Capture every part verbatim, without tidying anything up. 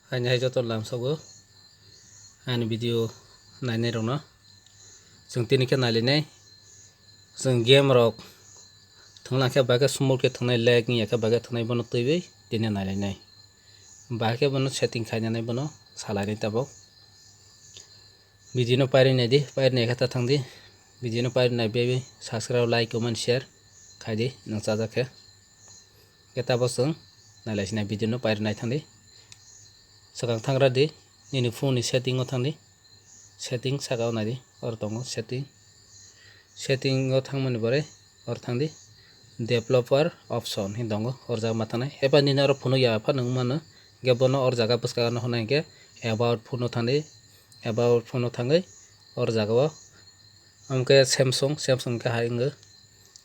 Haini hai joto lamsogo ani video nainai rokno. Chwng tini khe nailainai. Chwng game rok thwngla khe bai khe smooth khe thwngnai, lag wngya khe bai khe thwngnai, bono twiwi tini nailainai. Bai khe bono setting khainani bono salainai tabuk. Video no pairi naidi, pairi nai khe ta thangdi. Video no pairi nai bai bai subscribe, like, comment, share khaidi nwng chajak khe. Khe tabuk chwng nailaisinai video no pairi nai thangdi. Swkang thangra di, nini phone ni setting o thangdi. Setting saka o naidi, oro tongo setting. Setting o thangmani pore oro thangdi developer option hin tongo, oro jaga ma thangnai. Eba nini oro phunuk ya phano wng mano, hingke bono oro jaga bwskango no hwnna hinkhe about phone o thangdi, about phone o thangwi oro jaga o, amkhe Samsung, Samsung khe hai wngo,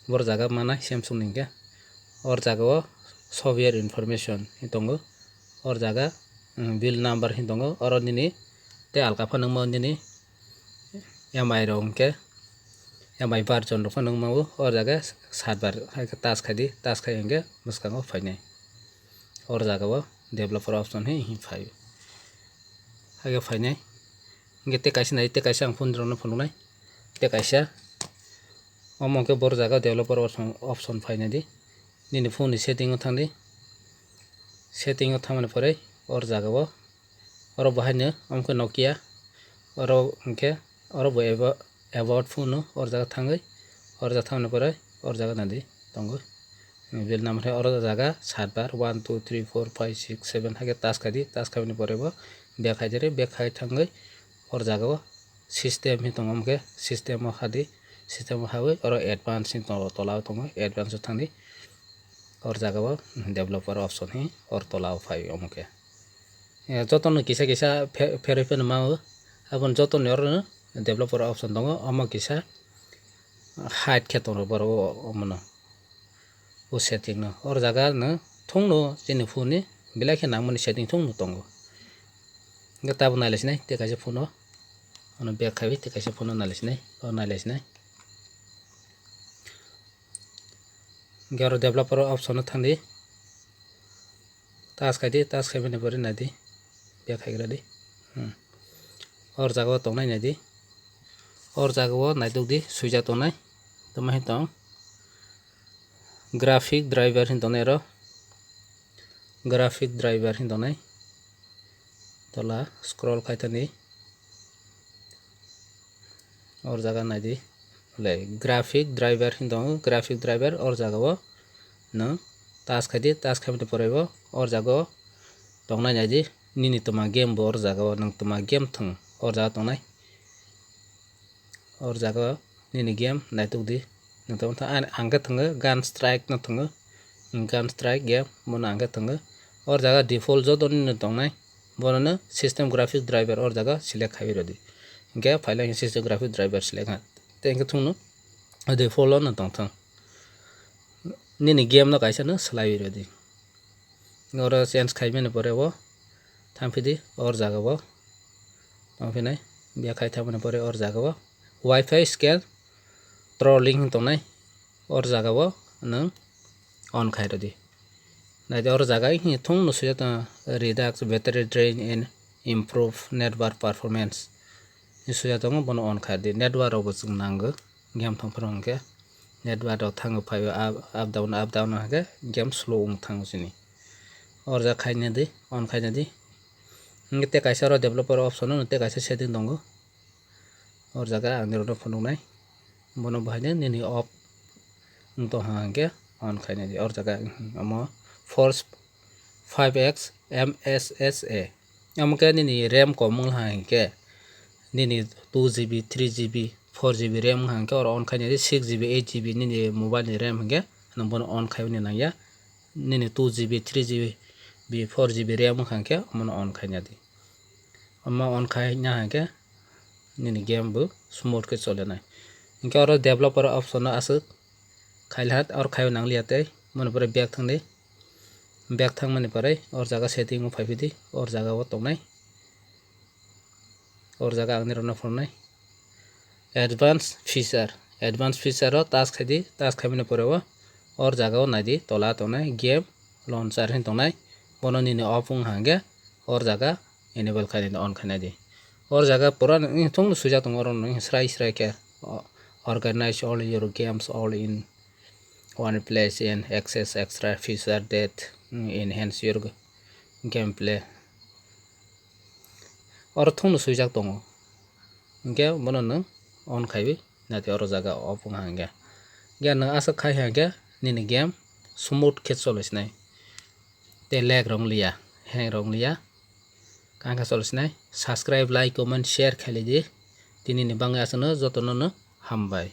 boro jaga manai Samsung ni hinkhe oro jaga o software information hin tongo, oro jaga, mm, build number hin tongo, oro nini tei alka phano wngmo nini M I rok hinkhe M I version rok phano wngmao, oro jaga sat bar hai khe touch khaidi, touch khai hinkhe bwskango phainai. Oro jaga o developer option hi, hi phai. Hai khe phainai. Hinkhe tei kaisa nai, tei kaisa ang phone rokno phunuknai. Tei kaisa. Omo hinkhe boro jaga developer option, option phainai di. Nini phone ni setting o thangdi. Setting o thangmani pore oro jaga o. Oro bo haino, omo khe Nokia. Oro hinkhe, oro bo abo-, about phone o, oro jaga thangwi, oro jaga thangmani pore, oro jaga nadi tongo. Build number hai oro jaga sat bar, one, two, three, four, five, six, seven hai khe touch khaidi, touch khaimani pore bo back khaidi, back khai thangwi oro jaga o system hin tongo, omo khe system o hadi, system o hawi oro advance hin tongo, tola o tongo, advance o thangdi. Oro jaga o developer option hi oro tola o phai omo khe. Eh, jotono kisa kisa phe-, pherwi phano mao, aboni jotoni oro developer option tongo, omo kisa hide khe tongo borok o, omono. O setting no. Oro jaga no thungno chini phone ni belai khe nangmani setting thungno tongo. Hingke tabuk nailaisinai, tei kaisa phone o. Ano back khaiwi tei kaisa phone o nailaisinai. O nailaisinai. Hingke oro developer option o thangdi. Touch khaidi, touch khaimani pore naidi. Back khaigradi. Hmm. Or jaga o tongnai naidi. Or jaga o naitokdi, suijak tongnai. Tamo hai tong. Graphic driver hin tongnai oro. Graphic driver hin tongnai. Tola scroll khai thani. Or jaga naidi. Le graphic driver hin tongo. Graphic driver or jaga o nwng touch khaidi, touch khaimani pore bo or jaga o tongnai naidi. Nini twma game bo or jaga o, nwng twma game thwng or jaga tongnai. Or jaga o nini game naitok di. Nwng tamo tha-, ang, ang khe thwngo Gun Strike no thwngo. Gun Strike game bono ang khe thwngo. Or jaga default joto nini tongnai, bono no system graphic driver or jaga select khai rw di. Hingke phaila system graphic driver select ha. Tei hingke thwngno default o no tongthwng. Nini game no kaisa no swlaiwi rw di. Oro change khaimani pore o thangphidi or jaga o tongphinai. Biya khai thangmani pore or jaga o Wi-Fi scan trolling hin tongnai, or jaga o nwng on khai rw di. Naidi or jaga hi thung no suya ta reduce battery drain and improve network performance. Ni suya tongo bono on khai di. Network rok bo chwng nango. Game thang phano hwnkhe network rok thango phaio up, up down, up down hwnkhe game slow wng thango chini. Or jaga khaina di, on khaina di. Hwnkhe tei kaisa oro developer option o tei kaisa setting tongo. Or jaga ang nirokno phunuknai. Bono bahaino nini off wng tong hwnkhe on khainai di. Or jaga omo force five X M S S A. Omo khe nini RAM kom wng hwnkhe nini two G B, three G B, four G B RAM wng hwnkhe oro on khainai di, six G B, eight G B nini mobile ni RAM hwnkhe nwng bono on khaiwi nangya. Nini two G B, three G B, four G B RAM wng hwnkhe omono on khaina di. Omo on khaina hwnkhe nini game bo smooth khe cholenai. Hinkhe oro developer option no aswk khailha, oro khaiwi nangliya tei. Moni pore back thangdi. Back thangmani pore or jaga setting o phaiphidi, or jaga o tongnai. Or jaga ang nirokno phunuknai. Advanced feature. Advanced feature o touch khaidi, touch khaimani pore o or jaga o naidi, tola tongnai game launcher hin tongnai. Bono nini off wng hwnkhe Or jaga enable khainai di, on khainai di. Or jaga pura nini thung no swijak tongo, oro nini srai srai khe, o, organize all your games all in one place and access extra feature that, mm, enhance your gameplay. Oro thung no swijak tongo. Hinkhe bono nwng on khaiwi nati oro jaga off wngkha hinkhe. Hinkhe nwng aswk khai hinkhe nini game smooth khe choli sinai. Tei lag rok wng liya, hang rok wng liya. Kangkha choli sinai. Subscribe, like, comment, share khailai di. Tini ni bagwi aswkno jotono no hambai.